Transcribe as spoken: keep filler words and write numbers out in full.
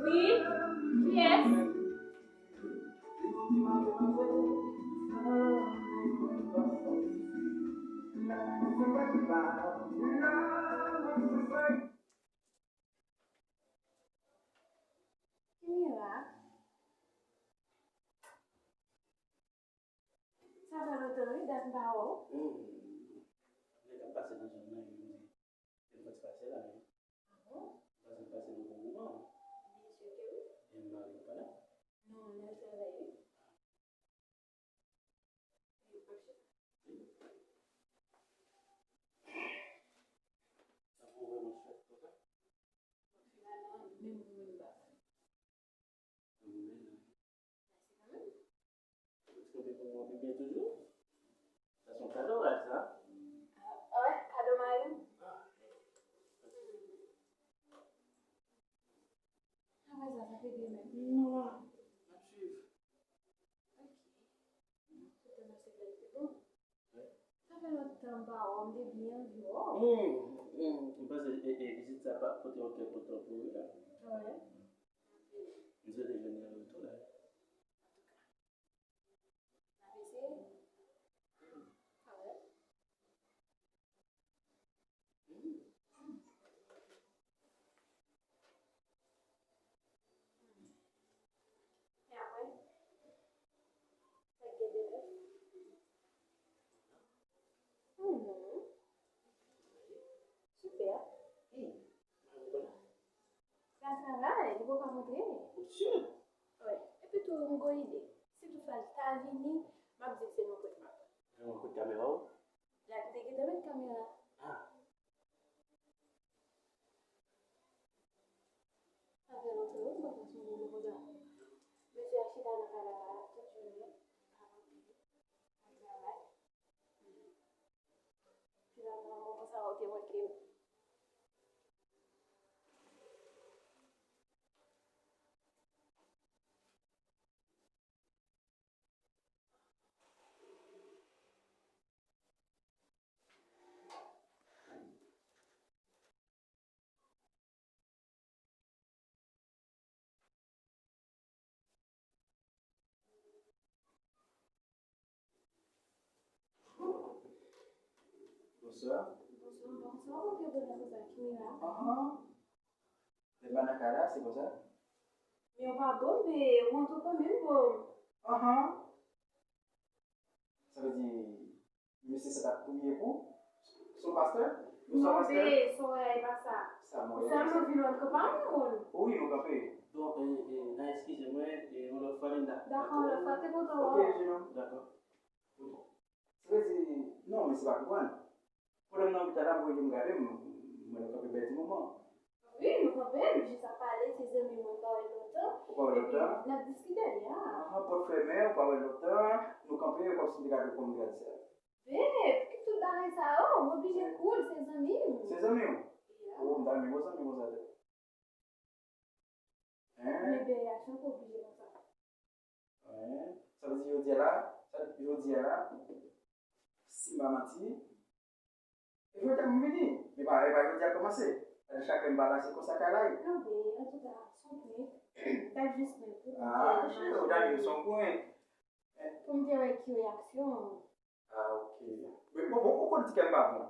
Wi, kiyès? Kimira. Sa fè lontan wi dat m pa wè w. Hmm. Nèg ap pase nan zòn nan, yo di, se m pase la wi. Ah bon? Pase, pase nan bon moman. Byen si ke wi. E mari w pa la? Non, l al travay wi. Li ap chita. Sa pou vrèman fèt konsa? Finalman, menm mwen m pa fè. Mwen menm. Mèsi kanmenm. Ou t kanpe pou mwen pi byen toujou. Sa se yon kado w al sa. Ah, wè, kado mari m. Ah. Apre sa, sa te byen menm. Non, n ap swiv. Ok. Tout tan ap se bèl pi bon. Sa fè lontan m pa wè w, m te byen anvi wè w. Hmm, hmm, m panse, e, e, vizit sa pa pote yon kè kontan pou ou la. Wè. M swete jwenn nan retou la. N ap eseye. Alright. E apre? Sa k gen de nèf? Mhm. Sipè. Hmm. Mwen konprann. L al travay, li poko rantre. Ou si? Wi. Epi tou, m gon ide. Si toutfwa l ta vini, m ap di l se nou kote m ap. Nan kote kamera w? La, m te gentan met kamera. Ah. Sa fè lontan wi m pa pase yon moman konsa. Mesye a chita nan kay la, tout jounen, pa kanpe, pa travay. Finalman, mwen konsa ou te manke m. Bonswa. Bonswa, bonswa, ou te konnen konsa, Kimira? Ahan. Lè pa nan kay la, se konsa? Men ou pa bon, men ou antre kanmenm, bon. Ahan. Sa vle di, mesye sa t ap priye pou? Se yon pastè? Ou se yon pastè? Non, be, sa w wè a, e pa sa. Sa mwen wè, ou sèlman vin wè m, ke pa yon moun. Wi, nou kanpe. Bon, e, e, n a eskize mwen, e, yon lòt fwa, Linda. Dakò, yon lòt fwa, te kontan wè w. Ok, jenòm. Dakò. Sa vle di, non, mesye pa konprann. Pandan m nan lopital la, m voye je m gade, m, m wè nou kanpe bèl ti moman. Wi, nou kanpe, nou jis ap pale, se zanmi mwen, m pa wè l lontan. Ou pa wè l lontan? Epi, n ap diskite, ya. Ahan, pòt fèmen, ou pa wè l lontan, nou kanpe, kòmsi m te gade w kòm gade sè. Babe, ki tout bagay sa yo? M oblije koul, se zanmi m. Se zanmi w? Ya. O, m ta renmen gon zanmi konsa tou. Hein? Men bèl reyaksyon pa oblije konsa. Hein? Sa vle di jodi a la, sa, jodi a la, si m pa manti, e jodi a m vini, men pa, e pa jodi a kòmanse. Sa vle di chak lè m pa la, se konsa kay la ye. Non, men, antouka, se yon prank. Sa jis prank, wi. Ah, cheri, ou ta di m se yon prank. Hein? Pou m te wè ki reyaksyon. Ah, ok. Men bon, bon, ou konn ti kè m pa bon.